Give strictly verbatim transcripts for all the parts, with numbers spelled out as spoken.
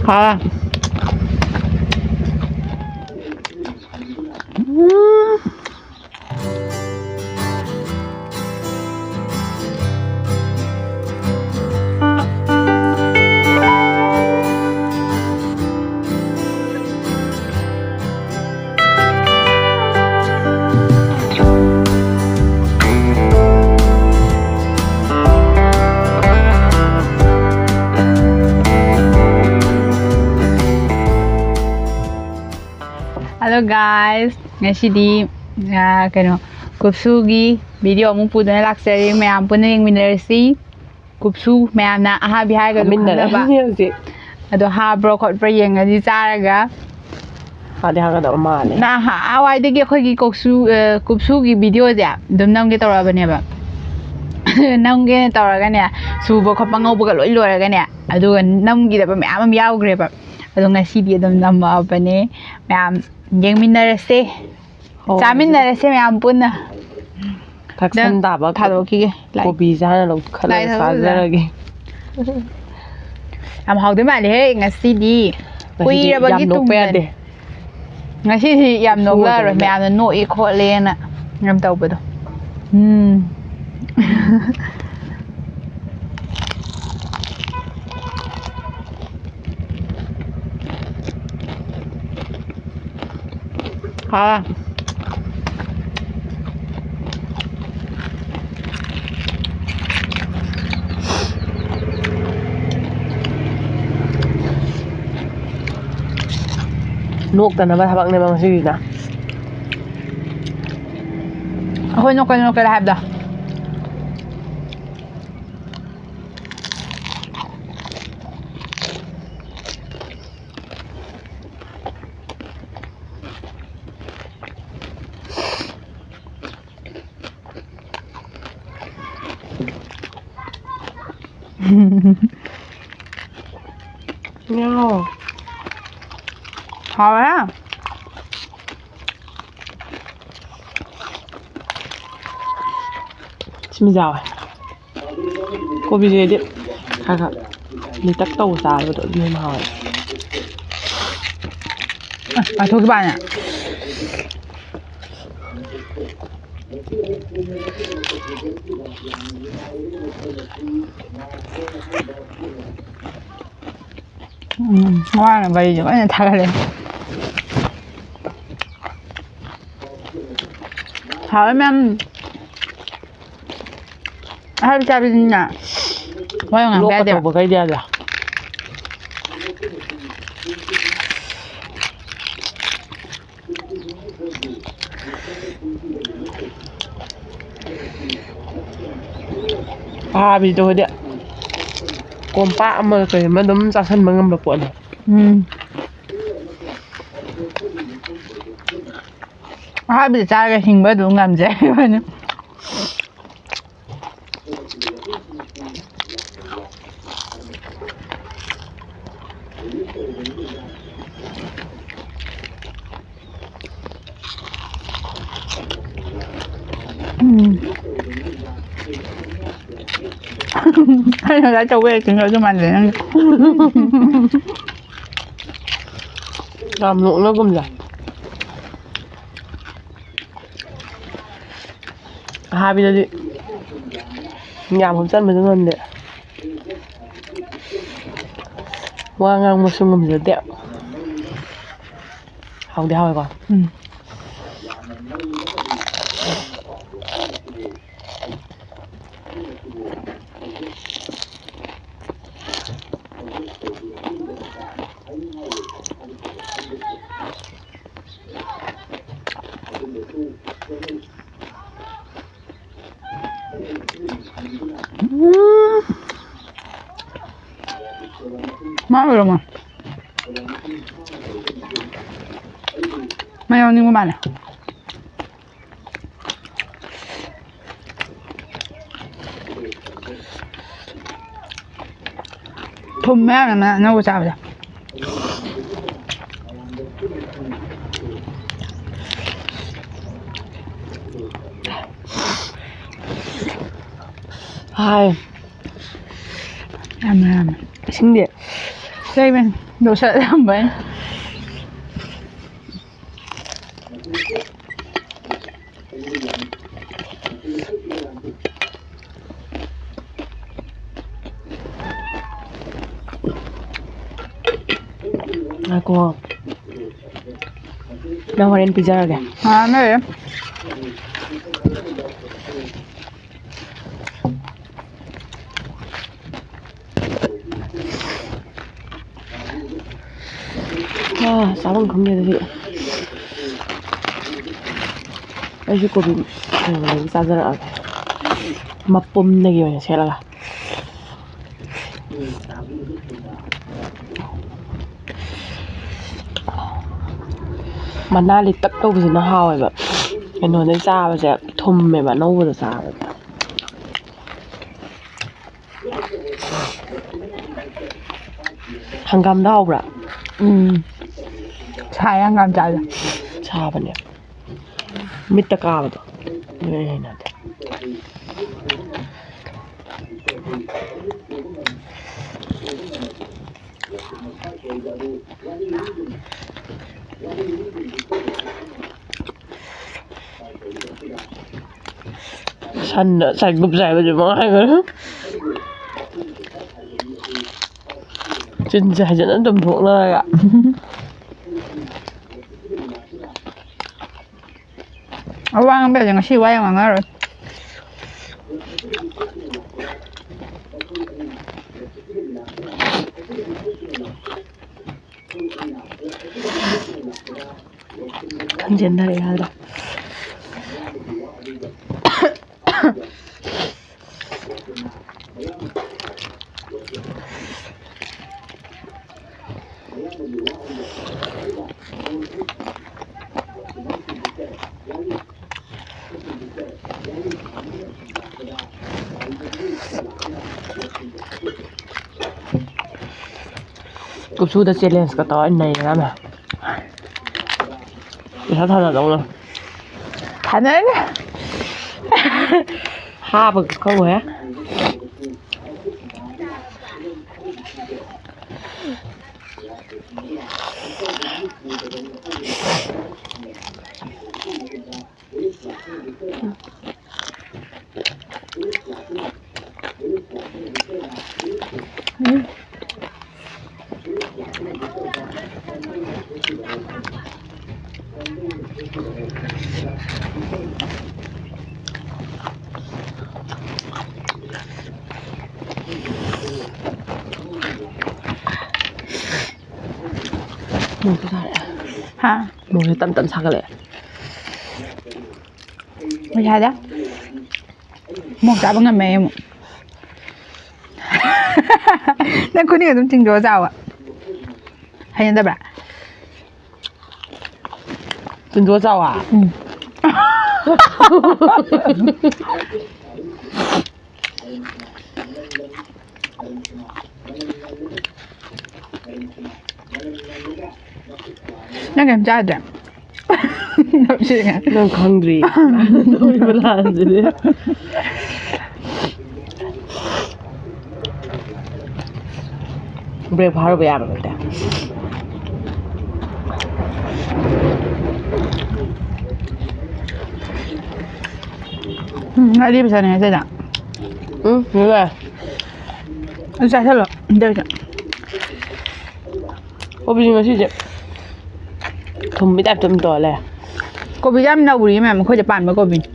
ꯍꯥꯎ꯫ ꯎꯝ꯫ Hello guys, ꯉꯁꯤꯗꯤ, ꯑꯥ, ꯀꯩꯅꯣ, ꯀꯨꯞꯁꯨꯒꯤ video ꯑꯃꯨꯛ ꯄꯨꯗꯨꯅ ꯂꯥꯛꯆꯔꯤ꯫ ꯃꯌꯥꯝ ꯄꯨꯟꯅ ꯌꯦꯡꯃꯤꯟꯅꯔꯁꯤ꯫ ꯀꯨꯞꯁꯨ ꯃꯌꯥꯝꯅ ꯑꯍꯥꯕꯤ ꯍꯥꯏꯔꯒꯁꯨ ꯈꯪꯅꯕ꯫ ꯐꯝꯃꯤꯟꯅꯔꯝꯅꯤ ꯍꯧꯖꯤꯛ꯫ ꯑꯗꯣ ꯍꯥꯕ꯭ꯔꯣ ꯈꯣꯠꯄ꯭ꯔꯥ ꯌꯦꯡꯉꯗꯤ ꯆꯥꯔꯒ꯫ ꯍꯥꯗꯤ ꯍꯥꯒꯗꯕ ꯃꯥꯜꯂꯦ꯫ ꯅꯍꯥꯟꯋꯥꯏꯗꯒꯤ ꯑꯩꯈꯣꯏꯒꯤ ꯀꯣꯛꯁꯨ-, ꯑ, ꯀꯨꯞꯁꯨꯒꯤ videoꯁꯦ ꯑꯗꯨꯝ ꯅꯝꯒꯦ ꯇꯧꯔꯛꯑꯕꯅꯦꯕ꯫ ꯅꯝꯒꯦꯅ ꯇꯧꯔꯒꯅꯦ, ꯁꯨꯕ ꯈꯣꯠꯄ ꯉꯧꯕꯒ ꯂꯣꯏ ꯂꯣꯏꯔꯒꯅꯦ, ꯑꯗꯨꯒ ꯅꯝꯈꯤꯗꯕ ꯃꯌꯥꯝ ꯑꯃ ꯌꯥꯎꯈ꯭ꯔꯦꯕ꯫ ꯑꯗꯣ ꯉꯁꯤꯗꯤ ꯑꯗꯨꯝ ꯅꯝꯃꯛꯑꯕꯅꯦ꯫ ꯃꯌꯥꯝ ꯌꯦꯡꯃꯤꯟꯅꯔꯁꯦ꯫ ꯍꯣꯏ꯫ ꯆꯥꯃꯤꯟꯅꯔꯁꯦ ꯃꯌꯥꯝ ꯄꯨꯟꯅ꯫ ꯊꯛꯁꯟ ꯅꯪ ꯇꯥꯕ ꯊꯥꯗꯣꯛꯈꯤꯒꯦ, ꯂꯥꯏ꯫ ꯀꯣꯕꯤꯁꯦ ꯍꯥꯟꯅ ꯂꯧꯈꯠꯂꯒ ꯂꯥꯏ ꯊꯥꯗꯣꯛꯑꯒ ꯆꯥꯖꯔꯒꯦ꯫ ꯌꯥꯝ ꯍꯥꯎꯗꯣꯏ ꯃꯥꯜꯂꯦꯍꯦ ꯉꯁꯤꯗꯤ꯫ ꯉꯁꯤꯗꯤ ꯀꯨꯏꯔꯕꯒꯤ ꯌꯥꯝ ꯅꯣꯛꯄ ꯇꯨꯡꯗꯅꯤ꯫ ꯌꯥꯗꯦ꯫ ꯉꯁꯤꯗꯤ ꯌꯥꯝ ꯀꯨꯞꯁꯨ ꯅꯣꯛꯂꯛꯑꯔꯣꯏ, ꯑꯣꯏꯕꯅꯤꯅ꯫ ꯃꯌꯥꯝꯅ ꯅꯣꯛꯏ ꯈꯣꯠꯂꯦꯅ ꯌꯥꯝ ꯇꯧꯕꯗꯣ꯫ ꯎꯝ꯫ ꯍꯥꯎ꯫ ꯅꯣꯛꯇꯅꯕ ꯊꯕꯛꯅꯦꯕ ꯉꯁꯤꯒꯤꯅ꯫ ꯑꯩꯈꯣꯏ ꯅꯣꯛꯀꯅꯤ ꯅꯣꯛꯀꯅꯤ ꯍꯥꯏꯕꯗꯣ꯫ ꯍꯥꯎꯋꯦ꯫ ꯌꯥꯎꯋꯦ꯫ ꯀꯣꯕꯤꯁꯦ ꯑꯩꯗꯤ ꯈꯔ ꯈꯔ ꯂꯤꯇꯛ ꯇꯧꯕ ꯆꯥꯕꯗꯣ ꯑꯗꯨꯅ ꯍꯦꯟꯅ ꯍꯥꯎꯋꯦ꯫ ꯑꯁ, ꯄꯥꯏꯊꯣꯛꯈꯤꯕꯅꯦ꯫ ꯎꯝ, ꯋꯥꯅꯕ ꯑꯩꯁꯨ ꯂꯣꯏꯅ ꯊꯥꯒꯠꯂꯦ꯫ ꯍꯥꯎꯋꯦ ꯃꯌꯥꯝ꯫ ꯑꯍꯥꯎꯕ ꯆꯥꯕꯤꯗꯨꯅ ꯋꯥ ꯌꯥꯝ ꯉꯥꯡꯕ ꯂꯣꯛꯀ ꯌꯥꯗꯦꯕ꯫ ꯇꯧꯕꯈꯩꯗꯤ ꯌꯥꯗꯦ꯫ ꯑꯍꯥꯕꯤꯗꯣ ꯍꯣꯏꯗꯤ ꯀꯣꯝꯄꯥꯛ ꯑꯃ ꯀꯩ ꯑꯃ ꯑꯗꯨꯝ ꯆꯥꯁꯟꯕ ꯉꯝꯕ ꯄꯣꯠꯅꯤ꯫ ꯎꯝ꯫ ꯑꯍꯥꯕꯤꯗ ꯆꯥꯔꯒ ꯍꯤꯡꯕ ꯑꯗꯨꯝ ꯉꯝꯖꯩ ꯍꯥꯏꯕꯅꯤ꯫ ꯎꯝ꯫ ꯑꯩ ꯉꯁꯥꯏ ꯇꯧꯕ acting ꯗꯣ ꯑꯗꯨ ꯃꯥꯟꯖꯩ ꯅꯪꯒꯤ꯫ ꯌꯥꯝ ꯅꯣꯛꯅꯒꯨꯝꯖꯦ꯫ ꯑꯍꯥꯕꯤꯗꯗꯤ ꯌꯥꯝ ꯍꯨꯞꯆꯟꯕꯁꯨ ꯉꯝꯗꯦ꯫ ꯋꯥ ꯉꯥꯡꯕꯁꯨ ꯉꯝꯖꯗꯦ꯫ ꯍꯥꯎꯗꯤ ꯍꯥꯎꯋꯦꯀꯣ꯫ ꯎꯝ꯫ ꯎꯝ꯫ ꯃꯥ ꯑꯣꯏꯔꯝꯃꯣꯏ꯫ ꯃꯥ ꯌꯥꯎꯅꯤꯡꯕ ꯃꯥꯜꯂꯦ꯫ ꯊꯨꯝꯃꯦ ꯌꯥꯝꯅ ꯑꯅꯧꯕ ꯆꯥꯕꯁꯦ꯫ ꯍꯥꯏ꯫ ꯌꯥꯝ ꯌꯥꯝꯃꯦ꯫ ꯏꯁꯤꯡꯗꯤ? ꯂꯩꯕꯅꯤ꯫ ꯗꯣꯁꯠ ꯌꯥꯝꯕ ꯑꯩꯅ꯫ ꯉꯥꯏꯈꯣ꯫ ꯅꯪ ꯍꯣꯔꯦꯟ ꯄꯤꯖꯔꯒꯦ꯫ ꯉꯥꯏꯍꯥꯛ ꯂꯩꯔꯦ꯫ ꯑꯥ, ꯆꯥꯐꯝ ꯈꯪꯗꯦꯗ ꯁꯤ꯫ ꯑꯩꯁꯨ ꯀꯣꯕꯤ ꯊꯣꯡꯕꯗꯒꯤ ꯆꯥꯖꯔꯛꯑꯒꯦ꯫ ꯃꯄꯨꯝꯗꯒꯤ ꯑꯣꯏꯅ ꯁꯦꯠꯂꯒ꯫ ꯃꯅꯥ ꯂꯤꯇꯛ ꯇꯧꯕꯁꯤꯅ ꯍꯥꯎꯋꯦꯕ꯫ ꯀꯩꯅꯣꯗꯩ ꯆꯥꯕꯁꯦ ꯊꯨꯝꯃꯦꯕ, ꯑꯅꯧꯕꯗ ꯆꯥꯕꯁꯦ꯫ ꯍꯪꯒꯥꯝꯗꯣ ꯍꯥꯎꯕ꯭ꯔꯥ? ꯎꯝ꯫ ꯁꯥꯏ ꯍꯪꯒꯥꯝ ꯆꯥꯕꯗꯣ꯫ ꯁꯥꯕꯅꯦ꯫ ꯃꯤꯠꯇ ꯀꯥꯕꯗꯣ꯫ ꯑꯗꯨ ꯑꯩ ꯍꯩꯅꯗꯦ꯫ ꯁꯟꯅ ꯁꯥꯏꯒꯨꯞ ꯆꯥꯏꯕꯁꯦ ꯃꯉꯥꯏꯈ꯭ꯔꯦ꯫ ꯆꯤꯟꯁꯦ ꯍꯥꯏꯖꯤꯟꯅ ꯑꯗꯨꯝ ꯊꯣꯛꯅꯔꯒ꯫ ꯑꯋꯥ ꯉꯥꯡꯕ ꯌꯥꯗꯦ, ꯉꯁꯤ ꯋꯥ ꯌꯥꯝ ꯉꯥꯡꯉꯔꯣꯏ꯫ ꯈꯟꯖꯤꯟꯅꯔꯦ ꯍꯥꯏꯔ꯫ ꯀꯨꯞꯁꯨꯗ ꯆꯦꯂꯦꯟꯖꯀ ꯇꯧꯔ ꯅꯩꯔꯗꯝꯅꯦ꯫ ꯄꯩꯁꯥ ꯊꯥꯅꯗꯧꯅ꯫ ꯊꯥꯅꯔꯅꯤ꯫ ꯍꯥꯕꯒ ꯀꯧꯋꯦ꯫ ꯅꯣꯡꯁꯨ ꯇꯥꯔꯛꯑꯦ꯫ ꯍꯥ? ꯅꯣꯡꯁꯦ ꯇꯞ ꯇꯞ ꯁꯥꯒꯠꯂꯛꯑꯦ꯫ ꯄꯩꯁꯥꯗ ꯃꯣꯔꯣꯛ ꯆꯥꯕ ꯉꯝꯃꯦ ꯑꯩ ꯑꯃꯨꯛ꯫ ꯅꯪ ꯈꯨꯅꯤꯡ ꯑꯗꯨꯝ ꯆꯤꯡꯗꯣꯛꯑ ꯆꯥꯎꯕ꯫ ꯍꯩꯅꯗꯕ꯭ꯔꯥ? ꯆꯤꯡꯗꯣꯛꯑ ꯆꯥꯎꯕ? ꯎꯝ꯫ ꯅꯪ ꯀꯩꯝ ꯆꯥꯗ꯭ꯔꯦ? ꯅꯪ ꯈꯪꯗ꯭ꯔꯤ꯫ ꯇꯧꯔꯤꯕ ꯂꯥꯟꯁꯤꯗꯤ꯫ ꯕ꯭ꯔꯦꯛ ꯐꯥꯔꯨꯕ ꯌꯥꯕ ꯅꯠꯇꯦ꯫ ꯎꯝ, ꯉꯥꯔꯤ ꯄꯩꯁꯥꯅꯤ ꯉꯁꯤꯗ꯫ ꯎꯝ, ꯂꯣꯏꯔꯦ꯫ ꯑꯗꯨ ꯆꯥꯁꯤꯜꯂꯣ, ꯑꯗꯨ ꯑꯣꯏꯔꯁꯨ꯫ ꯀꯣꯕꯤꯁꯦ ꯉꯁꯤꯁꯦ ꯊꯨꯝꯕꯩ ꯇꯥꯏꯞꯇ ꯑꯗꯨꯝ ꯇꯧꯔ ꯂꯩꯔꯦ꯫ ꯀꯣꯕꯤ ꯌꯥꯝ ꯅꯧꯔꯤꯌꯦ ꯃꯌꯥꯝ, ꯑꯩꯈꯣꯏꯗ ꯄꯥꯟꯕ ꯀꯣꯕꯤꯅꯤ꯫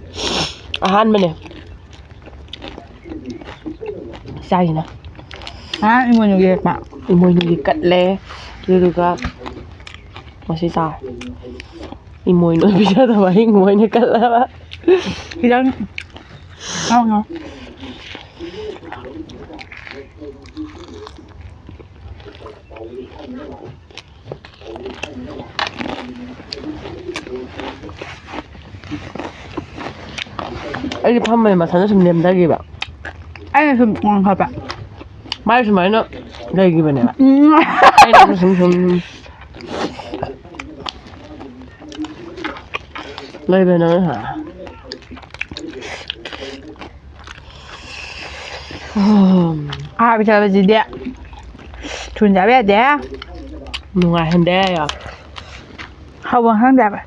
ꯑꯍꯥꯟꯕꯅꯦ ꯆꯥꯏꯁꯤꯅ꯫ ꯉꯔꯥꯡ ꯏꯃꯣꯏꯅꯨꯒꯤ ꯍꯦꯛꯄ꯫ ꯏꯃꯣꯏꯅꯨꯒꯤ ꯀꯠꯂꯦ, ꯑꯗꯨꯗꯨꯒ ꯃꯁꯤ ꯆꯥꯔꯦ꯫ ꯏꯃꯣꯏꯅꯨ ꯄꯤꯖꯗꯕ ꯏꯃꯣꯏꯅꯨ ꯀꯠꯂꯕ꯫ ꯈꯤꯇꯪ ꯉꯥꯎ ꯉꯥꯎ꯫ ꯑꯩꯗꯤ ꯐꯝꯕꯅꯦ ꯃꯊꯟꯇ ꯁꯨꯝ ꯅꯦꯝꯊꯈꯤꯕ꯫ ꯑꯩꯅ ꯁꯨꯝ ꯋꯥꯡꯈꯠꯄ꯫ ꯃꯥꯏ ꯁꯨꯃꯥꯏꯅ ꯂꯩꯈꯤꯕꯅꯦꯕ꯫ ꯎꯝ꯫ ꯑꯩꯅ ꯁꯨꯝ ꯁꯨꯝ ꯂꯩꯕꯅꯦ ꯅꯪ ꯍꯥ? ꯑꯍꯥꯎꯕ ꯆꯥꯕꯁꯤꯗꯤ ꯊꯨꯅ ꯆꯥꯕ ꯌꯥꯗꯦ꯫ ꯅꯨꯡꯉꯥꯏꯍꯟꯗꯦ ꯌꯥꯝ꯫ ꯍꯥꯎꯕ ꯈꯪꯗꯦ ꯍꯥꯏꯕ꯫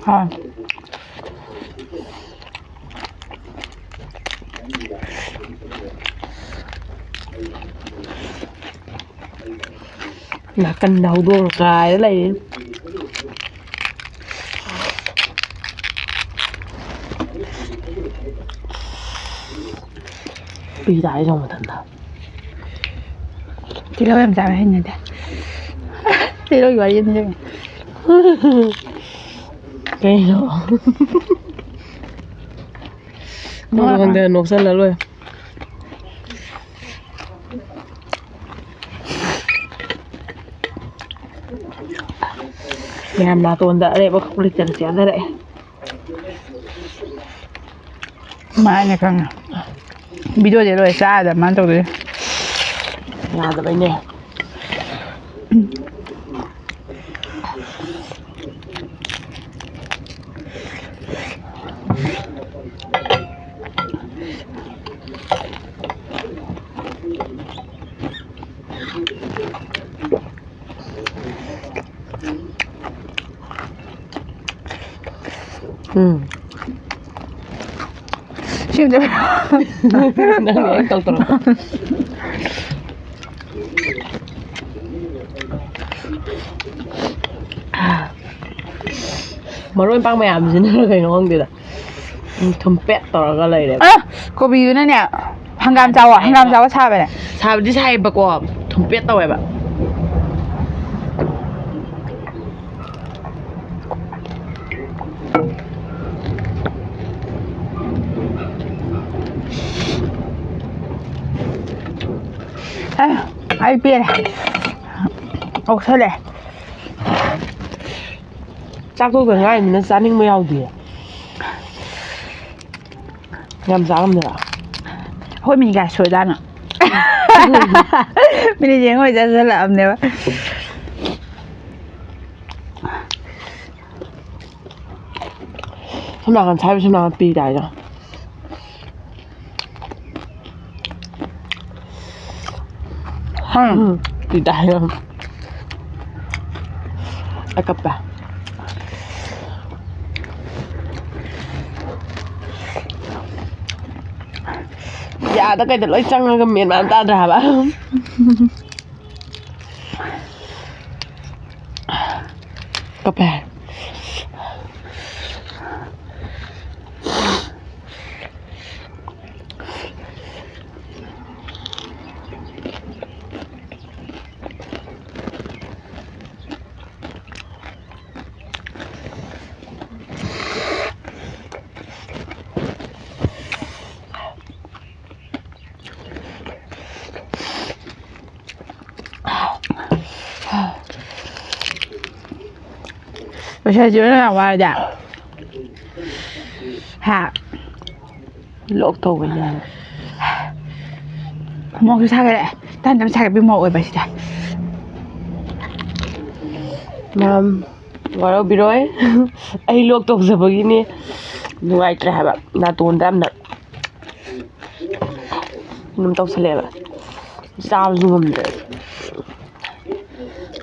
ꯍꯥꯎ꯫ ꯅꯥꯀꯟꯗ ꯍꯧꯗꯣꯡ ꯀꯥꯏꯔ ꯂꯩꯔꯦ꯫ ꯄꯤ ꯇꯥꯔꯦ ꯆꯣꯡ ꯃꯊꯟꯇ꯫ ꯇꯤꯜꯍꯧ ꯌꯥꯝ ꯆꯥꯕ ꯍꯩꯅꯗꯦ꯫ ꯇꯤꯜꯍꯧꯒꯤ ꯋꯥꯔꯤ ꯑꯃ ꯅꯤꯡꯁꯤꯡꯉꯦ꯫ ꯀꯩꯅꯣ? ꯅꯣꯛꯑꯣ꯫ ꯈꯪꯗꯦ, ꯅꯣꯛꯁꯜꯂ ꯂꯣꯏꯔꯦ꯫ ꯃꯌꯥꯝ ꯅꯥꯇꯣꯟꯗ ꯑꯔꯦꯞ ꯑꯈꯨꯞ ꯂꯩꯇꯅ ꯆꯦꯟꯊꯔꯛꯑꯦ꯫ ꯃꯥꯅꯦ ꯈꯪꯉꯦ꯫ ꯚꯤꯗꯤꯑꯣꯁꯦ ꯂꯣꯏ ꯆꯥꯗ ꯃꯥꯅ ꯇꯧꯗꯣꯏꯁꯦ꯫ ꯌꯥꯗꯕꯩꯅꯦ꯫ ꯎꯝ꯫ ꯁꯤꯝꯗ ꯅꯪꯅ ꯍꯦꯛ ꯇꯧꯊꯣꯔꯛꯄ꯫ ꯃꯔꯣꯏ ꯃꯄꯥꯡ ꯃꯌꯥꯝꯁꯤꯅ ꯀꯩꯅꯣ ꯈꯪꯗꯦꯗ꯫ ꯎꯝ, ꯊꯨꯝꯄꯦꯠ ꯇꯧꯔꯒ ꯂꯩꯔꯦ꯫ ꯑ, ꯀꯣꯕꯤꯗꯨꯅꯅꯦ, ꯍꯪꯒꯥꯝ ꯆꯥꯎꯑꯣ, ꯍꯪꯒꯥꯝ ꯆꯥꯎꯑꯣ ꯁꯥꯕꯅꯦ꯫ ꯁꯥꯕꯗꯤ ꯁꯥꯏꯌꯦꯕꯀꯣ, ꯊꯨꯝꯄꯦꯠ ꯇꯧꯋꯦꯕ꯫ ꯑ, ꯑꯩ ꯄꯦꯔꯦ꯫ ꯑꯣꯛꯁꯜꯂꯦ꯫ ꯆꯥꯛ ꯇꯣꯛꯇ ꯉꯥꯏꯔꯤꯃꯤꯅ ꯆꯥꯅꯤꯡꯕ ꯌꯥꯎꯗꯦ꯫ ꯌꯥꯝ ꯆꯥ ꯉꯝꯗꯦꯕ꯫ ꯑꯩꯈꯣꯏ ꯃꯤꯅꯤꯠ ꯀꯌꯥ ꯁꯨꯔꯖꯥꯠꯅꯣ? ꯃꯤꯅꯤꯠ ꯌꯦꯡꯉꯣꯏ ꯆꯠꯁꯤꯜꯂꯛꯑꯕꯅꯦꯕ꯫ ꯁꯣꯝ ꯅꯥꯀꯟ ꯁꯥꯏꯕ ꯁꯣꯝ ꯅꯥꯀꯟ ꯄꯤ ꯇꯥꯏꯗ꯫ ꯍꯝ꯫ ꯎꯝ, ꯄꯤ ꯇꯥꯏꯗ꯫ ꯑꯩ ꯀꯞꯄꯦ꯫ ꯌꯥꯗ ꯀꯩꯗ ꯂꯣꯏ ꯆꯪꯉꯒ ꯃꯦꯟ ꯃꯥꯟ ꯇꯥꯗ꯭ꯔꯦ ꯍꯥꯏꯕ꯫ ꯀꯞꯄꯦ꯫ ꯉꯁꯥꯏꯁꯨ ꯅꯪ ꯌꯥꯝ ꯋꯥꯔꯗꯤ꯫ ꯍꯥ? ꯂꯣꯛ ꯇꯧꯕꯩꯅꯦ ꯍꯥꯏꯕ꯫ ꯃꯣꯛꯁꯨ ꯁꯥꯒꯠꯂꯛꯑꯦ꯫ ꯇꯞ ꯇꯞ ꯁꯥꯒꯠꯄꯤ ꯃꯣꯛ ꯑꯣꯏꯕ ꯁꯤꯗ꯫ ꯃꯌꯥꯝ ꯋꯥꯔꯧꯕꯤꯔꯣꯏ꯫ ꯑꯩ ꯂꯣꯛ ꯇꯧꯖꯕꯒꯤꯅꯦ꯫ ꯅꯨꯡꯉꯥꯏꯇ꯭ꯔꯦ ꯍꯥꯏꯕ ꯅꯥꯇꯣꯟꯗ ꯌꯥꯝꯅ꯫ ꯑꯗꯨꯝ ꯇꯧꯁꯜꯂꯛꯑꯦꯕ꯫ ꯆꯥꯕꯁꯨ ꯉꯝꯗ꯭ꯔꯦ꯫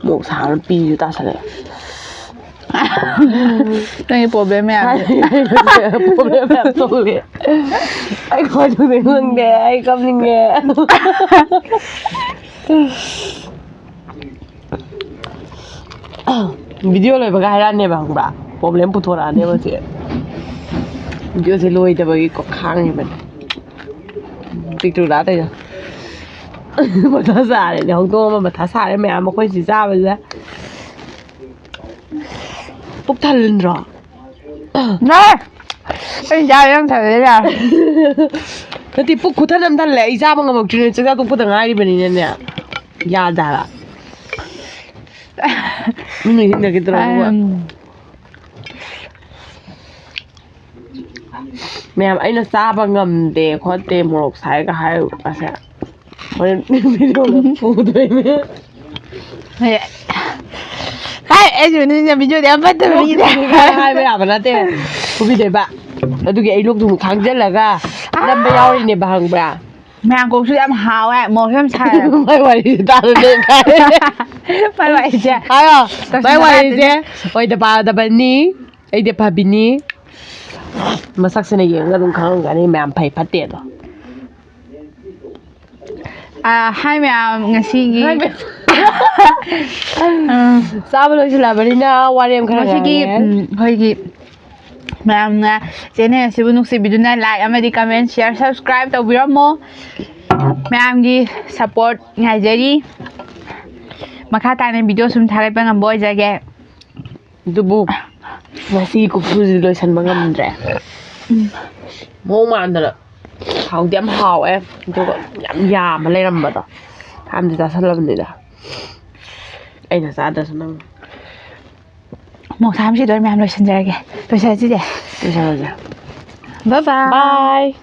ꯃꯣꯛ ꯁꯥꯕꯅ ꯄꯤꯁꯨ ꯇꯥꯁꯜꯂꯛꯑꯦ꯫ ꯅꯪꯒꯤ ꯄ꯭ꯔꯣꯕ꯭ꯂꯦꯝ ꯃꯌꯥꯝꯁꯦ꯫ ꯄ꯭ꯔꯣꯕ꯭ꯂꯦꯝ ꯃꯌꯥꯝ ꯊꯣꯛꯂꯛꯑꯦ꯫ ꯑꯩ ꯀꯃꯥꯏꯅ ꯇꯧꯗꯣꯏꯅꯣ ꯈꯪꯗꯦ꯫ ꯑꯩ ꯀꯞꯅꯤꯡꯉꯦ꯫ ꯚꯤꯗꯤꯑꯣ ꯂꯣꯏꯕꯒ ꯍꯥꯏꯔꯛꯑꯅꯦꯕ, ꯈꯪꯕ꯭ꯔꯥ? ꯄ꯭ꯔꯣꯕ꯭ꯂꯦꯝ ꯄꯨꯊꯣꯔꯛꯑꯅꯦꯕ ꯍꯧꯖꯤꯛ꯫ ꯚꯤꯗꯤꯑꯣꯁꯦ ꯂꯣꯏꯗꯕꯒꯤ ꯀꯣꯛ ꯈꯥꯡꯉꯤꯕꯅꯦ꯫ ꯄꯤꯛꯇ꯭ꯔꯨ ꯇꯥꯗꯣꯏꯗꯣ꯫ ꯃꯊꯥ ꯁꯥꯔꯦꯅꯦ꯫ ꯍꯧꯗꯣꯡ ꯑꯃ ꯃꯊꯥ ꯁꯥꯔꯦ ꯃꯌꯥꯝ ꯑꯩꯈꯣꯏ ꯁꯤ ꯆꯥꯕꯁꯤꯗ꯫ ꯄꯨꯛ ꯊꯜꯍꯟꯗ꯭ꯔꯣ? ꯅꯣꯏ! ꯑꯩ ꯆꯥꯕ ꯌꯥꯝ ꯊꯜꯂꯦ ꯌꯥꯔꯦ꯫ ꯅꯠꯇꯦ, ꯄꯨꯛ ꯈꯨꯊꯟ ꯑꯃ ꯊꯜꯂꯦ꯫ ꯑꯩ ꯆꯥꯕ ꯉꯝꯃꯛꯇ꯭ꯔꯤꯅꯦ꯫ ꯆꯥꯛ ꯆꯥ ꯇꯣꯛꯄꯗ ꯉꯥꯏꯔꯤꯕꯅꯤꯅꯅꯦ꯫ ꯌꯥꯗꯦ ꯍꯥꯏꯕ꯫ ꯃꯤ ꯅꯣꯏꯁꯤꯟꯅꯈꯤꯗ꯭ꯔꯣ ꯑꯗꯨꯒ? ꯎꯝ꯫ ꯃꯌꯥꯝ ꯑꯩꯅ ꯆꯥꯕ ꯉꯝꯗꯦ ꯈꯣꯠꯇꯦ ꯃꯣꯔꯣꯛ ꯁꯥꯏꯒ ꯍꯥꯏꯔꯨꯕꯁꯦ ꯍꯣꯔꯦꯟ ꯚꯤꯗꯤꯑꯣꯗ ꯐꯨꯗꯣꯏꯅꯦ꯫ ꯍꯥꯏ ꯑꯩꯁꯨ ꯅꯣꯏꯅ ꯚꯤꯗꯤꯑꯣꯗꯤ ꯌꯥꯝ ꯐꯠꯇꯕ ꯃꯤꯅꯦ꯫ ꯍꯥꯏꯕ ꯌꯥꯕ ꯅꯠꯇꯦ꯫ ꯐꯨꯕꯤꯗꯣꯏꯕ꯫ ꯑꯗꯨꯒꯤ ꯑꯩ ꯂꯣꯛꯇꯨ ꯑꯃꯨꯛ ꯈꯥꯡꯖꯜꯂꯒ ꯅꯝꯕ ꯌꯥꯎꯔꯤꯅꯦꯕ ꯈꯪꯕ꯭ꯔꯥ? ꯃꯌꯥꯝ ꯀꯣꯛꯁꯨ ꯌꯥꯝ ꯍꯥꯎꯋꯦ ꯃꯣꯔꯣꯛꯁꯨ ꯌꯥꯝ ꯁꯥꯏ꯫ ꯃꯥꯏ ꯋꯥꯔꯤꯁꯦ ꯇꯥꯗ ꯂꯩ ꯀꯥꯏ꯫ ꯃꯥꯏ ꯋꯥꯔꯤꯁꯦ꯫ ꯍꯥꯏꯌꯣ꯫ ꯃꯥꯏ ꯇꯧꯁꯤꯟꯅꯕ ꯋꯥꯔꯤꯁꯦ ꯌꯥꯗꯦꯅꯦ꯫ ꯑꯣꯏꯗ ꯄꯥꯗꯕꯅꯤ꯫ ꯑꯩꯗꯤ ꯐꯕꯤꯅꯤ꯫ ꯃꯁꯛꯁꯤꯅ ꯌꯦꯡꯉꯒ ꯑꯗꯨꯝ ꯈꯪꯉꯝꯒꯅꯤ ꯃꯌꯥꯝ ꯐꯩ ꯐꯠꯇꯦꯗꯣ꯫ ꯑꯥ, ꯍꯥꯏ ꯃꯌꯥꯝ ꯉꯁꯤꯒꯤ ꯎꯝ, ꯆꯥꯕ ꯂꯣꯏꯁꯤꯜꯂꯕꯅꯤꯅ ꯋꯥꯔꯦꯝ ꯈꯔ ꯉꯁꯤꯒꯤ ꯉꯥꯡꯉꯦ꯫ ꯎꯝ, ꯑꯩꯈꯣꯏꯒꯤ ꯃꯌꯥꯝꯅ ꯆꯦꯅꯦꯜ ꯑꯁꯤꯕꯨ ꯅꯨꯡꯁꯤꯕꯤꯗꯨꯅ like ꯑꯃꯗꯤ comment share subscribe ꯇꯧꯕꯤꯔꯝꯃꯣ꯫ ꯃꯌꯥꯝꯒꯤ support ꯉꯥꯏꯖꯔꯤ꯫ ꯃꯈꯥ ꯇꯥꯅ ꯚꯤꯗꯤꯑꯣ ꯁꯨꯝ ꯊꯥꯒꯠꯄ ꯉꯝꯕ ꯑꯣꯏꯖꯒꯦ꯫ ꯑꯗꯨꯕꯨ ꯉꯁꯤ ꯀꯨꯞꯁꯨꯁꯤ ꯂꯣꯏꯁꯤꯟꯕ ꯉꯝꯗ꯭ꯔꯦ꯫ ꯃꯑꯣꯡ ꯃꯥꯟꯗꯅ ꯍꯥꯎꯗꯤ ꯌꯥꯝ ꯍꯥꯎꯋꯦ꯫ ꯑꯗꯨꯒ ꯌꯥꯝ ꯌꯥꯝꯕ ꯂꯩꯔꯝꯕꯗꯣ ꯌꯥꯝꯗꯤ ꯆꯥꯁꯜꯂꯕꯅꯤꯗ꯫ ꯑꯩꯅ ꯆꯥꯗ꯭ꯔꯁꯨ ꯅꯪ ꯃꯣꯛ ꯁꯥꯝꯁꯤꯗ ꯃꯌꯥꯝ ꯂꯣꯏꯁꯤꯟꯖꯔꯒꯦ꯫ ꯂꯣꯏꯁꯤꯜꯂꯁꯤꯗꯤ꯫ ꯂꯣꯏꯁꯜꯂꯁꯦ꯫ Bye bye꯫ ꯕꯥꯏ꯫